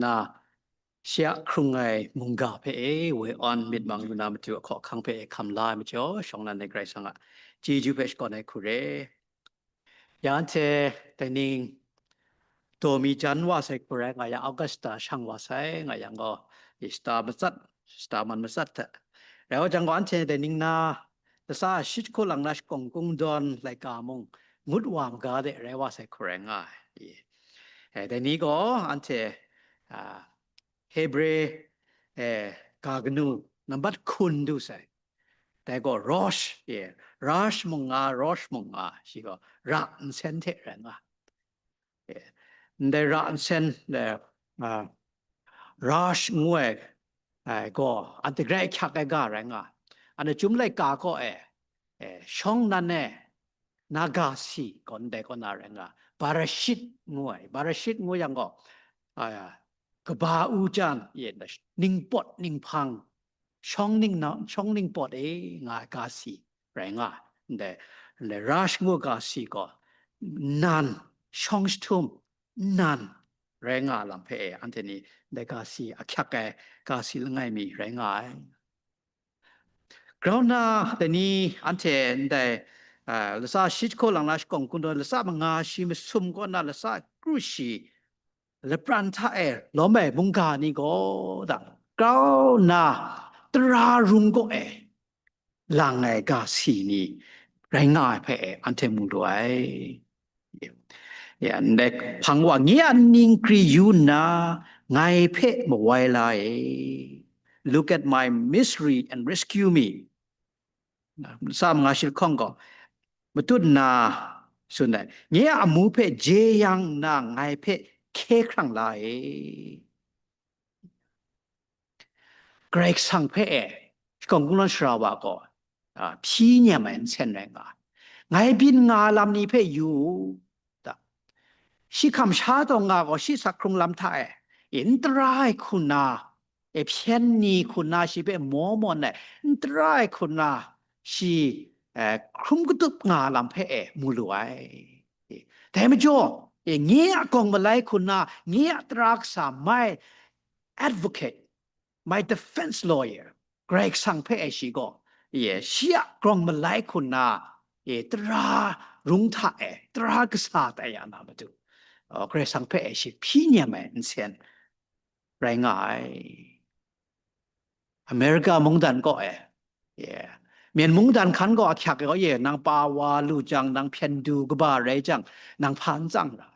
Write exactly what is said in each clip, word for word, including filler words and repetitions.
na, shi a hkrung ai mungga hpe e woi awn myit mang lu na matu ahkaw ahkang hpe e hkam la ai majaw, shawng nnan e Karai Kasang a chyeju hpe shakawn ai hku re. Ya anhte dai ning daw mi jan wa sai hku rai nga yang, Augusta shang wa sai nga yang gaw, i shata matsat, shata man matsat hte. Rai wa jang gaw, anhte dai ning na lasa shi jahku lang na shakawng kungdawn laika mung ngut wa maga de rai wa sai hku rai nga ai. I, eh, dai ni gaw anhte, ah, Hebre, eh, ga kanu nambat hkun du sai. Dai gaw Rosh, eh, Rash mung nga, Rosh mung nga, shi gaw ra nsen hte rai nga. Eh, ndai ra nsen, eh, ah, Rash ngu ai, ai gaw anhte grai ahkyak ai ga rai nga. Anhte chyum laika kaw e, eh, shawng nnan e, na ga si gaw ndai kaw na rai nga. Barashit ngu ai, Barashit ngu yang gaw, ah, kaba u jan, ye, ningpawt ninghpang, shawng ning na, shawng ningpawt e nga ai ga si rai nga. Ndai, ndai Rash ngu ga si gaw, nnan, shawng jahtum, nnan rai nga lam hpe e, anhte ni ndai ga si ahkyak ai ga si langai mi rai nga ai. Grau nna, dai ni anhte ndai, ah, lasa shi jahku lang na shakawng kungdawn lasa manga shi masum kaw na lasa kru shi lapran hta e lawm ai mungga ni gaw da, grau nna tara rung kaw e lang ai ga si ni rai nga ai hpe anhte mu lu ai. Ya, ndai hpang wa, nye a ningkri yu nna, ngai hpe mawai la e. Look at my misery and rescue me. Sa manga shi lahkawng gaw, matut nna tsun ai, nye a amu hpe jeyang nna, ngai hpe hkye hkrang la e. Karai Kasang hpe e, shakawng kungdawn sara wa gaw, a, hpyi nem ai nsen rai nga ai. Ngai byin nga lam ni hpe yu u, da. Shi hkam sha taw nga gaw, shi sak hkrung lam hta e, e, n tara ai hku na, e, hpyen ni hku na shi hpe maw mawn ai, n tara ai hku na shi, e, hkrum katup nga lam hpe e mu lu ai. E, dai majaw, e, nye a gawng malai hku na, nye a tara kasa, my advocate, my defense lawyer, Karai Kasang hpe e shi gaw, e, shi a gawng malai hku na, e, tara rung hta e, tara kasa tai ya na matu, o, Karai Kasang hpe e shi hpyi nem ai nsen rai nga ai. America mungdan kaw e, e, Myen mungdan hkan gaw ahkyak gaw, e, nang pa wa lu jang, nang hpyen du kaba rai jang, nang hpa n tsang ra.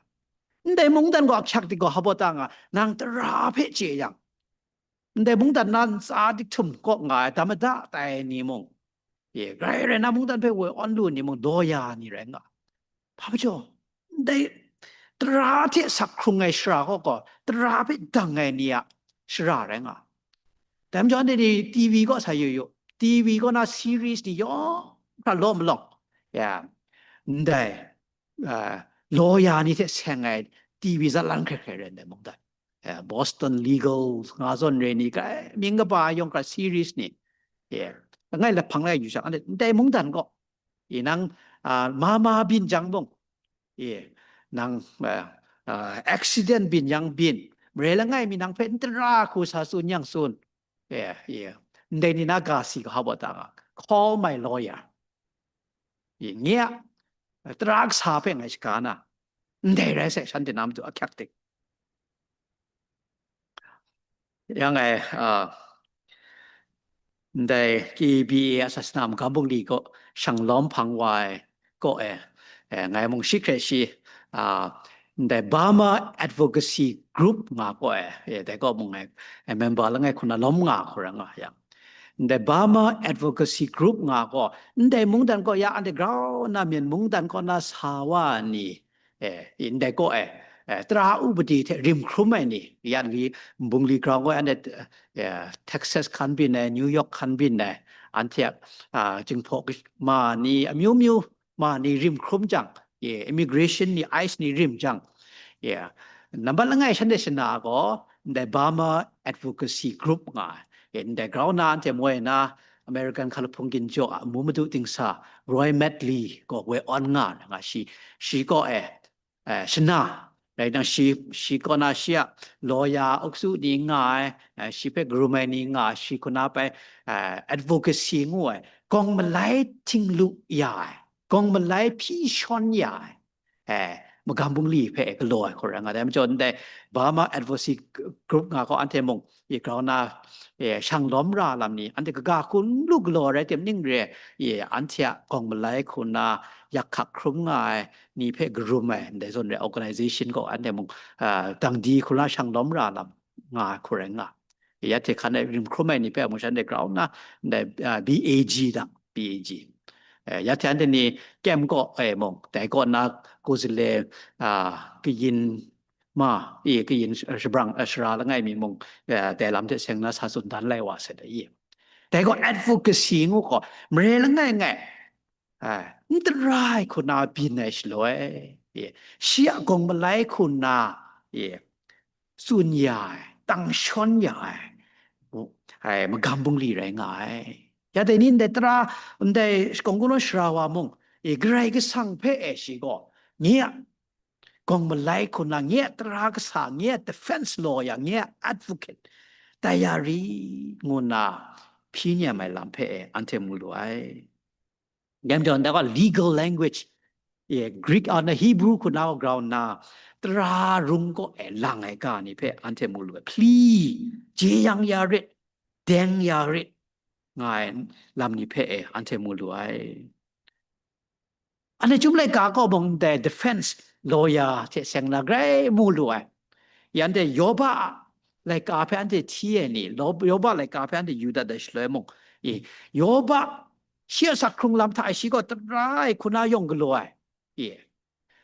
Ndai mungdan gaw ahkyak di gaw, hpa baw ta nga, nang tara hpe chye yang, ndai mungdan na ntsa diktum kaw nga ai, dam mada tai ni mung, e, grai rai na mungdan hpe woi awn lu ni mung, lawyer ni rai nga. Hpa majaw, ndai tara hte sak hkrung ai shara kaw gaw, tara hpe dang ai ni a shara rai nga. Dai majaw, anhte ni T V kaw sa yu yu, T V kaw na series ni yawng hkra law malawng, ya, ndai, ah, lawyer ni hte seng ai T V zatlan hkrai hkrai rai ndai mungdan. Eh, Boston Legal nga zawn re ni, grai mying kaba yawng hkra series ni. Eh, langai lahpang lai yu shang, anhte ndai mungdan gaw, e, nang, ah, ma ma byin jang mung, e, nang, ah, ah, accident byin yang byin, marai langai mi nang hpe n tara hku sa tsun yang tsun, e, e, ndai ni na ga si kaha baw ta nga, call my lawyer. E, nye a tara kasa hpe ngai shaga na, ndai rai sai, shanhte na matu ahkyak tik. Yang e, ah, ndai K B A a sasana magam bungli kaw shang lawm hpang wa ai kaw e, eh, ngai mung shi hkrai shi, ah, ndai Burma Advocacy Group nga kaw e, eh, dai kaw mung ngai, eh, member langai hku na lawm nga hku rai nga yang. Ndai Burma Advocacy Group nga kaw, ndai mungdan kaw ya underground na Myen mungdan kaw na sa wa ni, eh, ndai kaw e, eh, tara upadi hte rim hkrum ai ni, ya li, bungli grau gaw anhte, eh, Texas hkan byin ai, New York hkan byin ai, anhte a, ah, jinghpaw ma ni, amyu myu ma ni rim hkrum jang, eh, immigration ni, ice ni rim jang, eh, nambat langai shanhte shana gaw, ndai Burma Advocacy Group nga ai, eh, ndai grau na anhte moi na, American hkalahpung ginjaw a amu madu dingsa, Roy Medley gaw woi awn nga ai nga shi, shi gaw e, eh, shana, Rai nang shi, shi kaw na shi a lawyer, uksu ni nga ai, eh, shi hpe karum ai ni nga ai, shi kaw na pai, eh, advocacy ngu ai, gawng malai htinglu ya ai, gawng malai hpyi shawn ya ai, eh, magam bungli hpe galaw ai hku rai nga ai. Dai majaw ndai Burma Advocacy Group nga gaw anhte mung, i grau na, e, shang lawm ra lam ni, anhte kaga hku n lu galaw rai tim ning re, e, anhte a gawng malai hku na yak hkak hkrum nga ai ni hpe karum ai, ndai zawn re organization gaw anhte mung, a, dang di hku na shang lawm ra lam nga ai hku rai nga. E, ya hte hkan ai rim hkrum ai ni hpe mung shanhte grau na, ndai, a, B A G dang, B A G. E, ya hte anhte ni kem kaw, e, mung, dai kaw na, ku zale, a, kayin, ma, i kayin sh-, shabrang, eh, shara langai mi mung, eh, dai lam hte seng na sa tsun dan lai wa sai da i. Dai gaw advocacy ngu gaw, mare langai ngai, eh, n tara ai hku na byin ai shaloi, i, shi a gawng malai hku na, i, tsun ya ai, tang shawn ya ai, ai, magam bungli rai nga ai. Ya dai ni ndai tara, ndai shakawng kungdawn shara wa mung, i, Karai Kasang hpe e shi gaw, nye a gawng malai hku na, nye a tara kasa, nye a defense lawyer, nye a advocate, tai ya ri, ngu na hpyi nem ai lam hpe e anhte mu lu ai. Dai majaw, ndai gaw legal language, e, Greek a na Hebrew hku na gaw grau nna, tara rung kaw e lang ai ga ni hpe anhte mu lu ai. Plea, jeyang ya rit, deng ya rit, nga ai lam ni hpe e anhte mu lu ai. Anhte Chyum laika kaw mung ndai defense lawyer hte seng na grai mu lu ai. Anhte Yoba a laika hpe anhte hti ai ni, Lo-, Yoba laika hpe anhte yu dat ai shaloi mung, i, Yoba shi a sak hkrung lam hta e shi gaw tara ai hku na yawng galaw ai. I,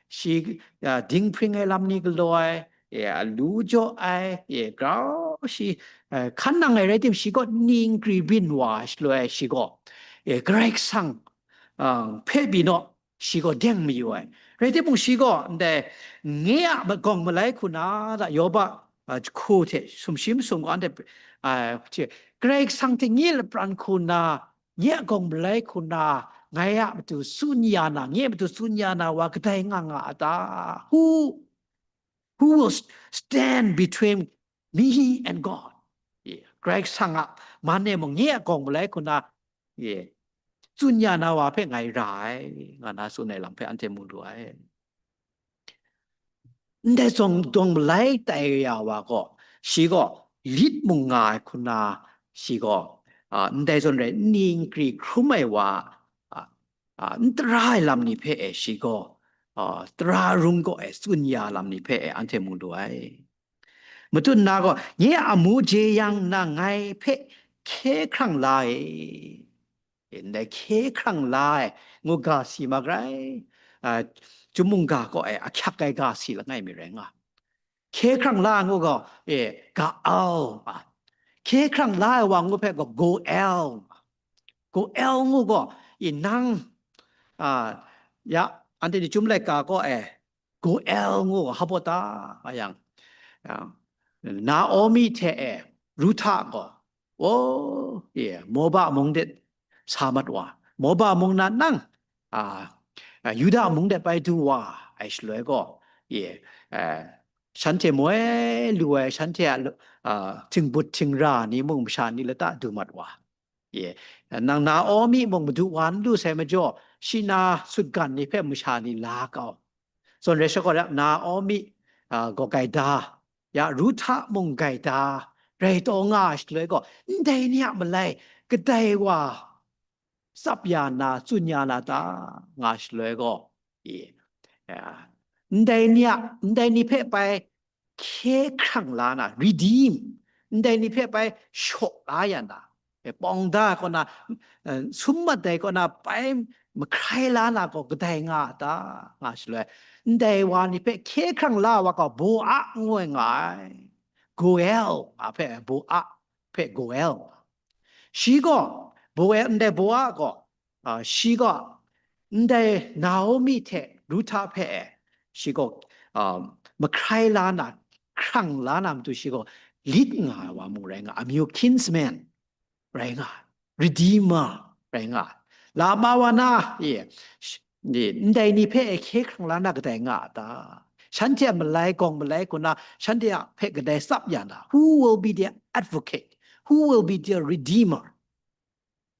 shi, a, dinghpring ai lam ni galaw ai, e, a lu jaw ai, e, grau shi, e, hkan nang ai rai tim, shi gaw ning kri byin wa ai shaloi shi gaw, e, Karai Kasang, a, hpe byin naw, shi gaw deng mayu ai. Rai timung, shi gaw ndai nye a magawng malai hku na da, Yoba, a, jahku hte sumshi masum gaw anhte, a, hte, Karai Kasang hte nye lapran hku na, nye a gawng malai hku na, ngai a matu tsun ya na, nye a matu tsun ya na wa kadai nga nga a ta? Who, who will s-, stand between me and God? Ye, Karai Kasang a man e mung nye a gawng malai hku na, ye, tsun ya na wa hpe ngai ra ai, nga na tsun ai lam hpe anhte mu lu ai. Ndai zawng dawng malai tai ya wa gaw, shi gaw lit mung nga ai hku na, shi gaw, a, ndai zawn rai nni nkri hkrum ai wa, a, a, n tara ai lam ni hpe e shi gaw, a, tara rung gaw e tsun ya lam ni hpe e anhte mu lu ai. Matut na gaw, nye a amu jeyang na ngai hpe hkye hkrang la e. Ndai hkye hkrang la ai ngu ga si ma grai, a, Chyum mungga kaw e ahkyak ai ga si langai mi rai nga. Hkye hkrang la ai ngu gaw, e, ga au, a, hkye hkrang la ai wa ngu hpe gaw, go el, go el ngu gaw, i nang, a, ya, anhte ni Chyum laika kaw e, go el ngu gaw, hpa baw ta, a yang, a, Naomi hte e, Ruhta gaw, o, e, Moba mung de sa mat wa, Moba mung na nang, a, a, Yuda mung de bai du wa ai shaloi gaw, e, a, shanhte moi lu ai, shanhte a lu-, a, htingbut htingra ni mung masha ni lata du mat wa. Ye, nang Naomi mung madu wa n lu sai majaw, shi na sutgan ni hpe masha ni la kau. Zawn rai sha gaw, Naomi, a, gaw gaida, ya Ruhta mung gaida, rai taw nga ai shaloi gaw, ndai ni a malai kadai wa tsap ya na, tsun ya na ta, nga shaloi gaw, e, ya, ndai ni a, ndai ni hpe bai hkye hkrang la na, redeem, ndai ni hpe bai shaw la ya na, e, pawng da ai kaw na, e, sum mat ai kaw na bai mahkrai la na gaw kadai nga a ta, nga shaloi, ndai wa ni hpe hkye hkrang la wa gaw Boa ngu ai nga ai. Goel, a hpe Boa hpe Goel. Shi gaw, Boa, ndai Boa gaw, a, shi gaw, ndai Naomi hte Ruhta hpe e, shi gaw, a, mahkrai la na, hkrang la na matu shi gaw lit nga ai wa mung rai nga, amyu kinsman rai nga, redeemer rai nga. Lama wa na, e, sh-, ni, ndai ni hpe e hkye hkrang la na kadai nga a ta? Shanhte a malai gawng malai hku na shanhte a hpe kadai tsap ya na, who will be their advocate? Who will be their redeemer?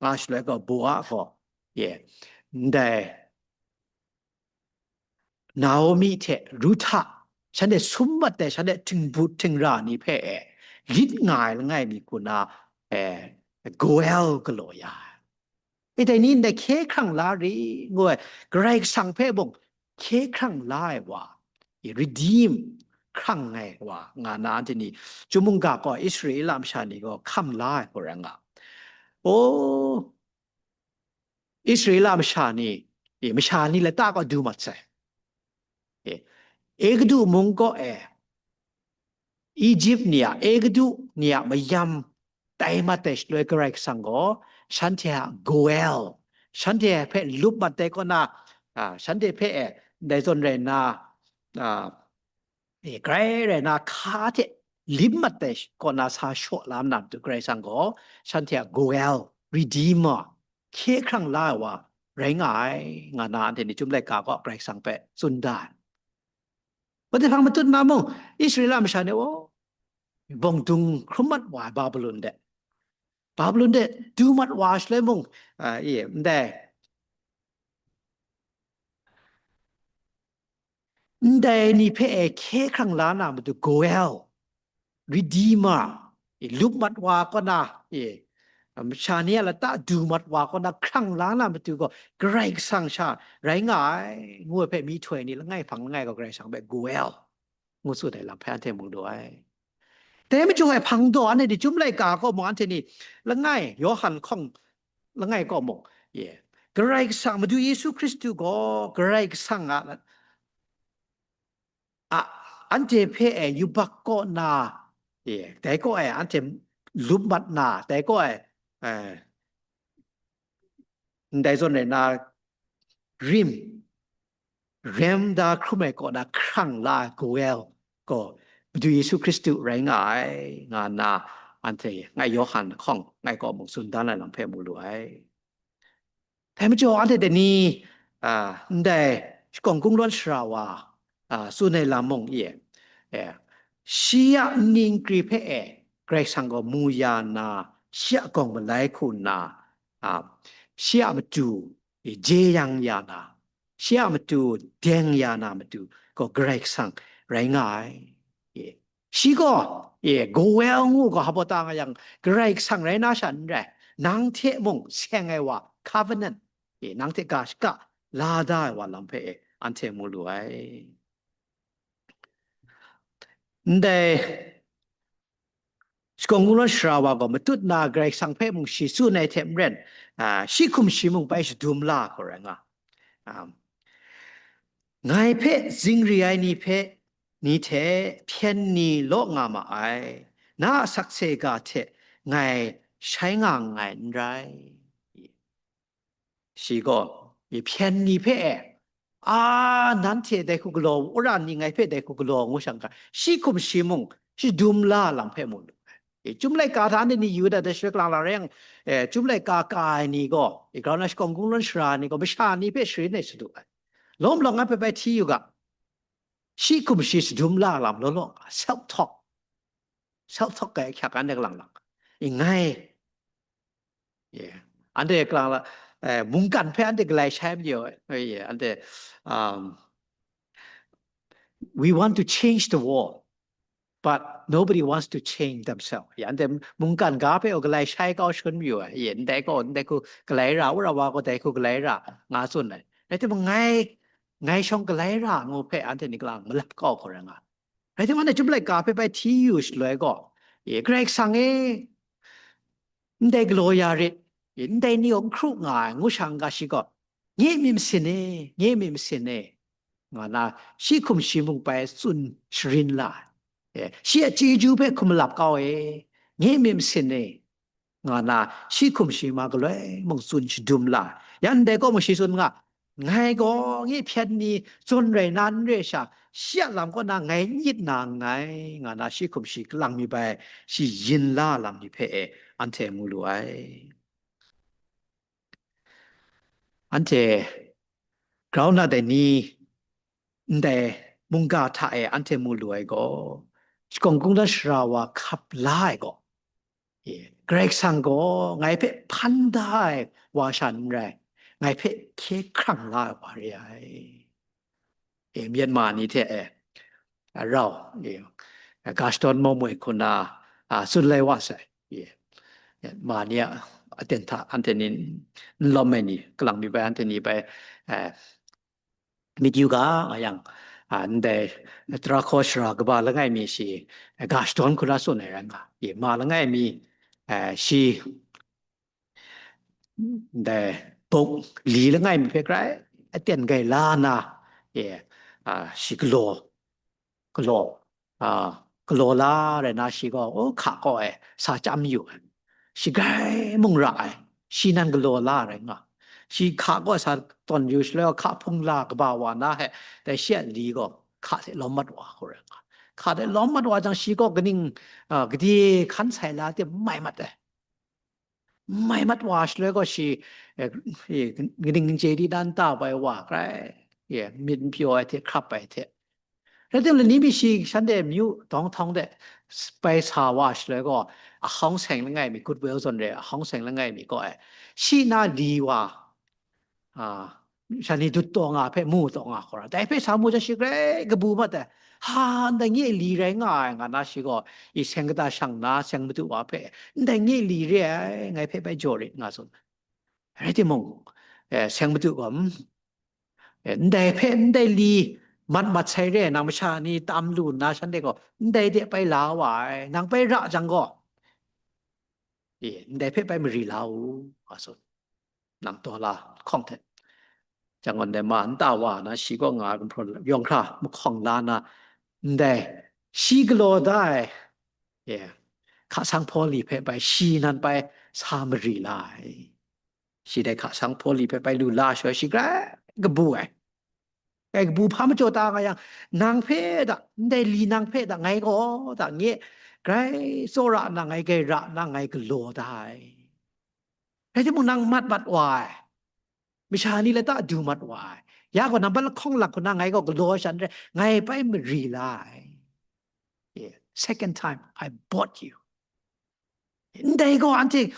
Nga shaloi gaw Boaz gaw, ye, ndai Naomi hte Ruhta, shanhte sum mat ai, shanhte htingbut htingra ni hpe e, lit nga ai langai mi hku na, e, Goel galaw ya ai. E, dai ni ndai hkye hkrang la ri, ngu ai, Karai Kasang hpe mung hkye hkrang la ai wa, e, redeem, hkrang ai wa, nga na anhte ni, Chyum mungga gaw Israela masha ni gaw hkam la ai hku rai nga. O, Israela masha ni, e, masha ni lata kaw du mat sai. E, Egutu mung kaw e, Egypt ni a, Egutu ni a mayam tai mat ai shaloi Karai Kasang gaw, shanhte a Goel, shanhte hpe lup mat ai kaw na, a, shanhte hpe e, ndai zawn rai nna, a, e, grai rai na hka hte lim mat ai kaw na sa shaw la na matu Karai Kasang gaw, shanhte a Goel, Redeemer, hkye hkrang la ai wa rai nga ai, nga na anhte ni Chyum laika gaw Karai Kasang hpe tsun da ai. Bai hpang matut na mung, Israela masha ni, o, bawng dung hkrum mat wa ai Babulon de. Babulon de du mat wa shaloi mung, a, e, ndai, ndai ni hpe e hkye hkrang la na matu Goel, Redeemer, e, lup mat wa kaw na, e, masha ni a lata du mat wa kaw na hkrang la na matu gaw Karai Kasang sha rai nga ai, ngu ai hpe myihtoi ni langai hpang langai gaw Karai Kasang hpe Goel ngu tsun ai lam hpe anhte mu lu ai. Dai majaw e hpang daw anhte ni Chyum laika kaw mung anhte ni langai, Yawhan hkawng langai kaw mung, ye, Karai Kasang, Madu Yesu Hkristu gaw Karai Kasang a, a, anhte hpe e yubak kaw na, ye, dai kaw e anhte lup mat na, dai kaw e, e, ndai zawn rai na rim, rem da hkrum ai kaw na hkrang la ai Goel gaw Madu Yesu Hkristu rai nga ai, nga nna anhte ngai Yawhan hkawng ngai kaw mung tsun dan ai lam hpe mu lu ai. Dai majaw anhte dai ni, a, ndai shakawn kungdawn sara wa, a, tsun ai lam mung e, e, shi a nni nkri hpe e Karai Kasang gaw mu ya nna, shi a gawng malai hku nna, a, shi a matu, e, jeyang ya na, shi a matu deng ya na matu gaw Karai Kasang rai nga ai. E, shi gaw, e, Goel ngu gaw hpa ta nga yang, Karai Kasang rai na sha n rai, nang hte mung seng ai wa, covenant, e, nang hte ga shaka la da ai wa lam hpe, e, anhte mu lu ai. Ndai shakawn kungdawn sara wa gaw matut na Karai Kasang hpe mung shi tsun ai hte maren, a, shi hkum shi mung bai shadum la hku rai nga. A, ngai hpe zingri ai ni hpe, ni hte hpyen ni law nga ma ai, na a sakse ga hte ngai shai nga nngai n rai. Shi gaw, myi hpyen ni hpe e, a, nanhte dai hku galaw, wora ni ngai hpe dai hku galaw, ngu shang ga, shi hkum shi mung, shadum la lam hpe mu lu ai. E, Chyum laika hta anhte ni yu dat, dai shaloi kalang lang rai yang, e, Chyum laika ka ai ni gaw, e, grau na shakawn kungdawn sara ni gaw, masha ni hpe sharin ai shadu ai. Lawm lawng anhte bai hti yu ga, shi hkum shi shadum la lam law law, self talk. Self talk kai ahkyak anhte kalang lang. E, ngai, yeah. Anhte kalang la, eh, mungkan hpe anhte galai shai mayu, eh, yeah, anhte, um, we want to change the world, but nobody wants to change themselves. Yeah, anhte mungkan ga hpe galai shai kau shangun mayu ai. Yeah, ndai gaw, ndai hku galai ra, wora wa gaw dai hku galai ra, nga tsun ai. Rai timung, ngai, ngai shawng galai ra ngu hpe anhte ni kalang malap kau hkau rai nga. Rai timung, anhte Chyum laika hpe bai hti yu shaloi gaw, e, Karai Kasang e, ndai galaw ya rit, e, ndai ni gaw n hkru nga ai, ngu shang ga shi gaw, nye myit masin e, nye myit masin e, nga na, shi hkum shi mung bai tsun sharin la ai. E, shi a chyeju hpe hkum malap kau e, nye myit masin e, nga na, shi hkum shi ma galoi mung tsun shadum la ai. Yan ndai gaw mung shi tsun nga, ngai gaw nye hpyen ni zawn rai na n re sha, shi a lam kaw na ngai n yit na nngai, nga na, shi hkum shi kalang mi bai shi yin la lam ni hpe e anhte mu lu ai. Anhte grau na dai ni, ndai mungga hta e anhte mu lu ai gaw, shakawn kungdawn sara wa hkap la ai gaw, Karai Kasang gaw ngai hpe hpan da ai wa sha n rai, ngai hpe hkye hkrang la ai wa re ai. Myanmar ni hte e, rau, ga shadawn maw moi hku na, tsun lai wa sai. Myanmar ni a aten hta anhte ni n lawm ai ni, kalang mi bai anhte ni bai, myit yu ga, nga yang, ndai tara hkaw sara kaba langai mi shi, ga shadawn hku na tsun ai rai nga, ma langai mi, shi, ndai buk li langai mi hpe grai aten gai la na, shi galaw, galaw, galaw la rai na shi gaw, o, hka kaw e sa chyam yu ai, shi grai mung ra ai, shi nan galaw la rai nga, shi hka kaw sa tawn yu shaloi, hka hpung la kaba wa na he, dai shi a li gaw hka hte lawm mat wa hku rai nga, hka hte lawm mat wa jang, shi gaw kaning, gade hkan sai la de mai mat ai. Mai mat wa shaloi gaw shi, kaning chye di dan ta bai wa grai, myit n pyaw ai hte hkrap ai hte. Rai timung, lani mi shi shanhte myu dawng htawng de bai sa wa shaloi gaw, ahawng seng langai mi, Goodwill zawn re ahawng seng langai mi gaw e, shi na li wa, sha ni dut taw nga hpe mu taw nga hkau ra, dai hpe sa mu jang, shi grai kabu mat ai. Ha, ndai nye li rai nga ai, nga na shi gaw, i seng kata shang na seng madu wa hpe, ndai nye li re ai, ngai hpe bai jaw rit, nga tsun. Rai timung, seng madu gaw, ndai hpe ndai li mat mat sai re, nang masha ni tam lu nna shanhte gaw ndai de bai la wa ai, nang bai ra jang gaw, ndai hpe bai mari la u, nga tsun. Nang taw la hkawng hte. Jang gaw ndai ma nta wa na shi kaw nga ai gumhpraw yawng hkra mahkawng la na, ndai shi galaw da ai, hka sang hpaw li hpe bai shi nan bai sa mari la ai. Shi dai hka sang hpaw li hpe bai lu la shaloi, shi grai kabu ai. Grai kabu hpa majaw ta nga yang, nang hpe da, ndai li nang hpe da, ngai gaw da, nye grai tsawra nna, ngai grai ra nna, ngai galaw da ai. Rai timung, nang mat mat wa ai, masha ni lata du mat wa ai, ya gaw nang bai lahkawng lak hku na ngai gaw galaw ai sha n rai, ngai bai mari la ai. Second time I bought you. Ndai gaw anhte,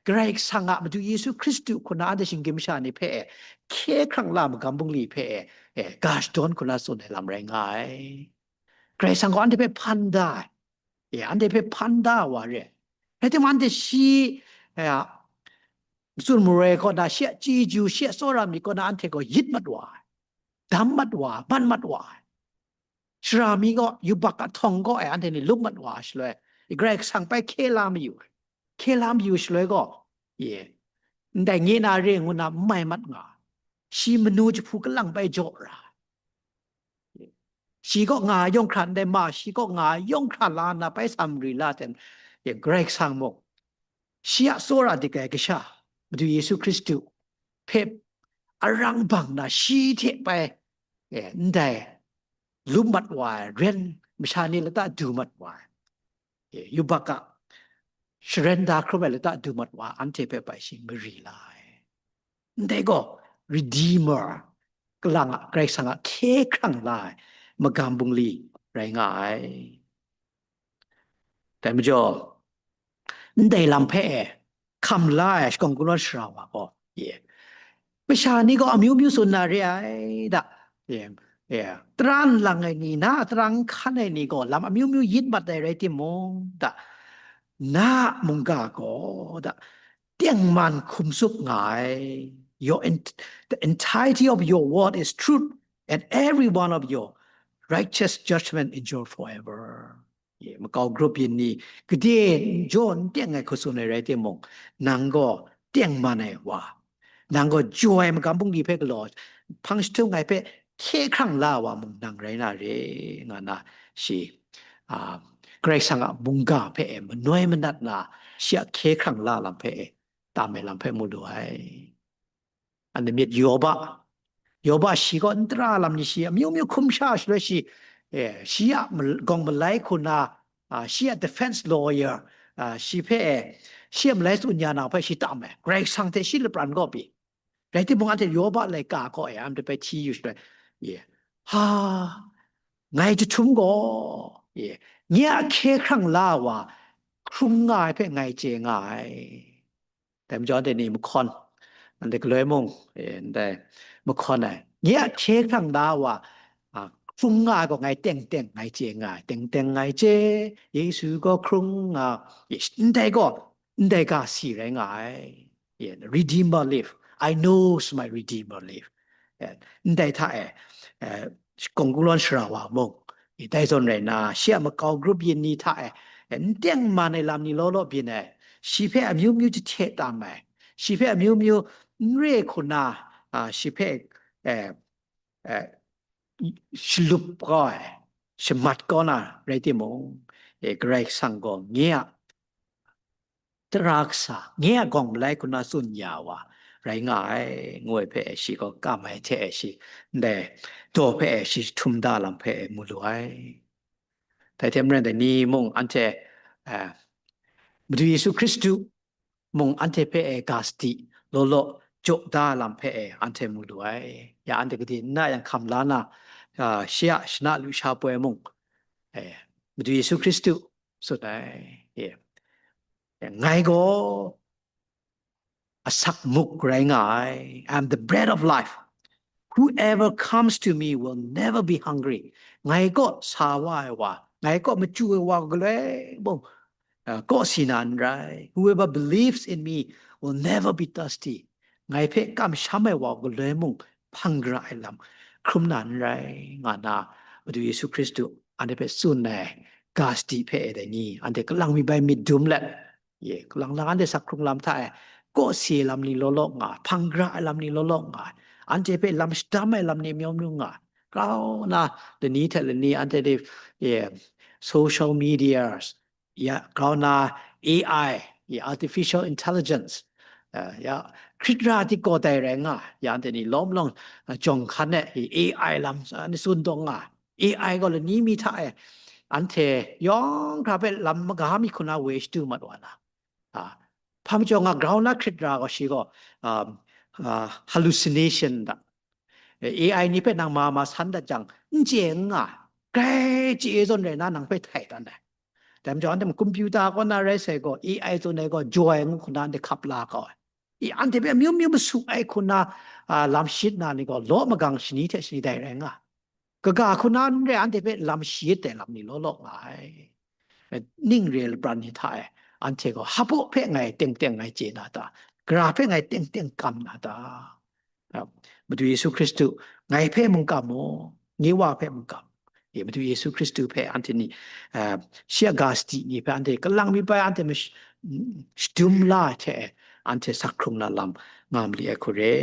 Karai Kasang a Madu Yesu Hkristu hku na anhte shinggyim masha ni hpe hkye hkrang la magam bungli hpe ga shadawn hku na tsun ai lam rai nga ai. Karai Kasang gaw anhte hpe hpan da ai. Anhte hpe hpan da wa re ai. Rai timung, anhte shi, a, tsun marai kaw na, shi a chyeju, shi a tsawra myit kaw na anhte gaw yit mat wa ai, dam mat wa ai, ban mat wa ai. Sara mi gaw yubak a htawng kaw e anhte ni lup mat wa ai shaloi, Karai Kasang bai hkye la mayu ai. Hkye la mayu shaloi gaw, ye, ndai nye na re ngu na n mai mat nga ai. Shi manu jahpu kalang bai jaw ra ai. Shi kaw nga yawng hkra ndai ma, shi kaw nga yawng hkra la nna bai sa mari la ten, ye, Karai Kasang mung, shi a tsawra dik ai kasha, Madu Yesu Hkristu hpe arang bang na shi hte bai, ye, ndai lup mat wa ai, ren masha ni lata du mat wa ai, ye, yubak a sharen da hkrum ai lata du mat wa ai, anhte hpe bai shi mari la ai. Ndai gaw Redeemer, kalang a, Karai Kasang a hkye hkrang la ai magam bungli rai nga ai. Dai majaw, ndai lam hpe e hkam la ai shakawn kungdawn sara wa gaw, ye, masha ni gaw amyu myu tsun na re ai da, ye, ye, tara n lang ai ni, na a tara n hkan ai ni gaw lam amyu myu yit mat ai rai timung da, na a mungga gaw da, tengman hkum tsup nga ai. Your ent-, the entirety of your word is truth, and every one of your righteous judgment endure forever. Ye, makau grup yin ni, gade n jaw n teng ai hku tsun ai rai timung, nang gaw tengman ai wa, nang gaw jaw ai magam bungli hpe galaw, hpang jahtum ngai hpe hkye hkrang la ai wa mung nang rai na re, nga na shi, a, Karai Kasang a mungga hpe e manoi manat na, shi a hkye hkrang la lam hpe e tam ai lam hpe mu lu ai. Anhte myit Yoba, Yoba shi gaw n tara lam ni shi amyu myu hkum sha shaloi shi, eh, shi a mal-, gawng malai hku na, a, shi a defense lawyer, a, shi hpe, eh, shi a malai tsun ya na hpe shi tam ai. Karai Kasang hte shi lapran kaw pyi. Rai timung, anhte Yoba laika kaw e anhte hpe hti yu shaloi, ye, ha, ngai jahtum gaw, e, nye a hkye hkrang la wa hkrung nga ai hpe ngai chye nga ai. Dai majaw anhte ni mahkawn, anhte galoi mung, e, ndai mahkawn ai. Nye a hkye hkrang la wa, a, hkrung nga ai gaw ngai teng teng ngai chye nga ai. Teng teng ngai chye, Yesu gaw hkrung nga, e, ndai gaw, ndai ga si rai nga ai. E, Redeemer live. I knows my Redeemer live. E, ndai hta e, e, kawng kunglawn shara wa mung, e, dai zawn rai nna, shi a makau grup yin ni hta e, e, n teng man ai lam ni law law byin ai, shi hpe amyu myu jahte tam ai, shi hpe amyu myu n re hku na, a, shi hpe, e, e, shalup kau ai, shamat kau na rai timung, e, Karai Kasang gaw nye a tara kasa, nye a gawng malai hku na tsun ya wa rai nga ai, ngu ai hpe shi gaw kam ai hte shi, ndai daw hpe shi jahtum da lam hpe mu lu ai. Dai hte maren dai ni mung anhte, eh, Madu Yesu Hkristu mung anhte hpe e ga sadi law law jaw da lam hpe e anhte mu lu ai. Ya anhte gade n na yang hkam la na, ah, shi a shana lusha poi mung, eh, Madu Yesu Hkristu tsun ai. E, ngai gaw asak muk rai nga ai. I am the bread of life. Whoever comes to me will never be hungry. Ngai kaw sa wa ai wa, ngai kaw machyu ai wa galoi mung, uh, kaw si na n rai. Whoever believes in me will never be thirsty. Ngai hpe kamsham ai wa galoi mung hpang gara ai lam hkrum na n rai, nga na Madu Yesu Hkristu anhte hpe tsun ai ga sadi hpe e dai ni, anhte kalang mi bai myit dum let, ye, kalang lang anhte sak hkrung lam hta e, kaw si ai lam ni law law nga ai, hpang gara ai lam ni law law nga ai, anhte hpe lam shadam ai lam ni myawm ru nga ai. Grau na, lani hte lani anhte de, ye, social medias, ya, grau na A I, ye, artificial intelligence, eh, ya, hkrit ra di kaw dai rai nga ai, ya, anhte ni lawm lawng, eh, jawng hkan e, ye, A I lam, eh, ni tsun dawng nga ai. A I gaw lani mi hta e, anhte yawng hkra hpe lam maga mi hku na woi shadu mat wa na. Ah, hpa majaw nga grau na hkrit ra gaw shi gaw, um, ah, hallucination da. A I ni hpe nang ma ma san dat jang, n chye n nga ai. Grai chye zawn rai na nang hpe htai dan ai. Dai majaw anhte mung computer kaw na rai sai gaw, A I zawn ai gaw, joy ngu hku na anhte hkap la kau ai. I anhte hpe amyu myu masu ai hku na, ah, lam shayit na ni gaw, law magang shani hte shani dai rai nga ai. Kaga hku na n re, anhte hpe lam shayit ai lam ni law law nga ai. Ning re ai lapran ni hta e, anhte gaw, hpaw hpe ngai teng teng ngai chye na ta? Gara hpe ngai teng teng kam na ta? A, Madu Yesu Hkristu, ngai hpe mung kam mu, nye Wa hpe mung kam. E, Madu Yesu Hkristu hpe anhte ni, a, shi a ga sadi ni hpe anhte kalang mi bai anhte mash-, shadum la ai hte, anhte sak hkrung na lam nga mali ai hku re.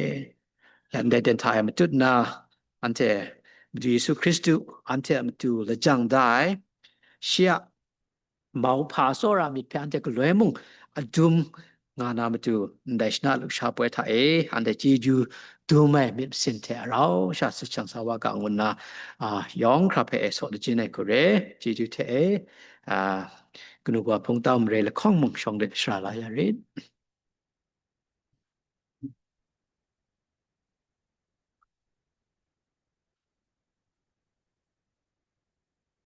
Ndai ten hta e matut na, anhte Madu Yesu Hkristu anhte a matu lajang da ai, shi a mau hpa tsawra myit hpe anhte galoi mung adum nga na matu, ndai shana lusha poi hta e anhte chyeju dum ai myit masin hte rau sha sut shang sa wa ga ngu nna, a, yawng hkra hpe e saw lajin ai hku re. Chyeju hte e, a, kanu kawa hpung tau marai lahkawng mung shawng de shara la ya rit.